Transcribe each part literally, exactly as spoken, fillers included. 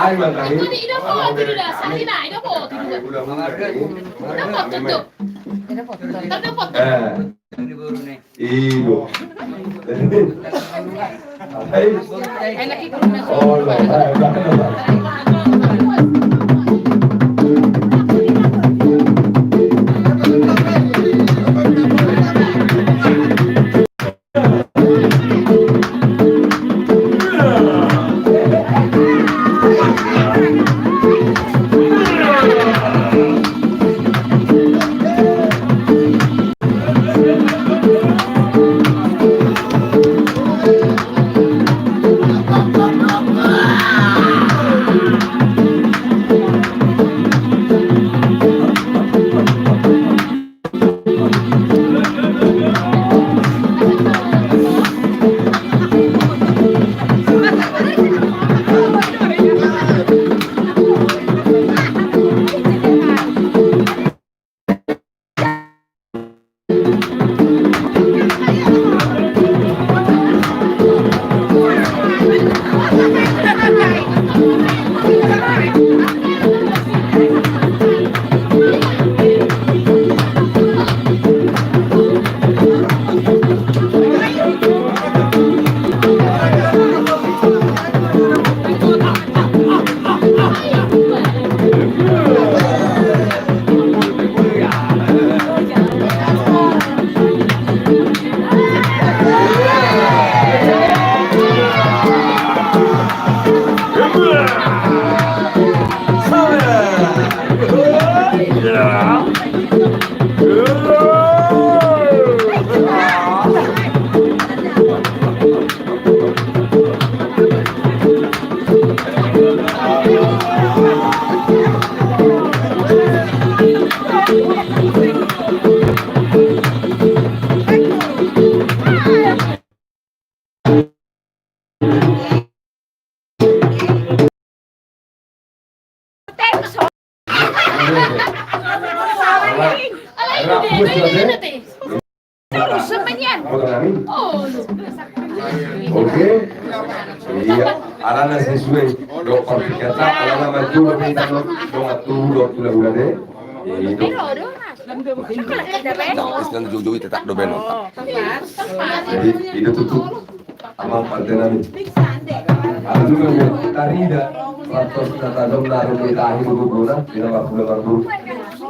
Ai, mantap, ini. Tadi ida po, tu ida, Sarina, ida po, tu ida. Ida po, tu ida. Ida po, tu ida. Eh, ido. Hai. Enak itu. Oh, lo, hai, hai, hai. Oke. Iya. Alana sesuai. Dok parpikirta, alana maju, tapi tak dok, dok atu, dok tulah bulan deh. Ini dok. Istilahnya jauh-jauh tetap do beno. Jadi, itu tutup. Amang partai nami. Aduh, tarida. Rantos na tajam na rugi tahi duduk guna, tidak mampu lebar dulu.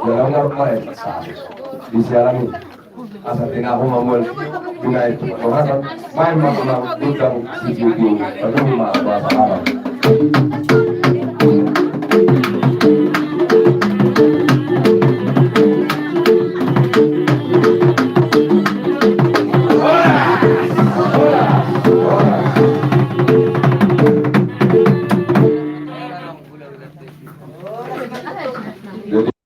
Jangan ngarep main. Di siaran ini. Asa tinahu mamual. Guna itu. Orang kan main mampu gudang si Juju. Aduh, ma, bahasa Arab.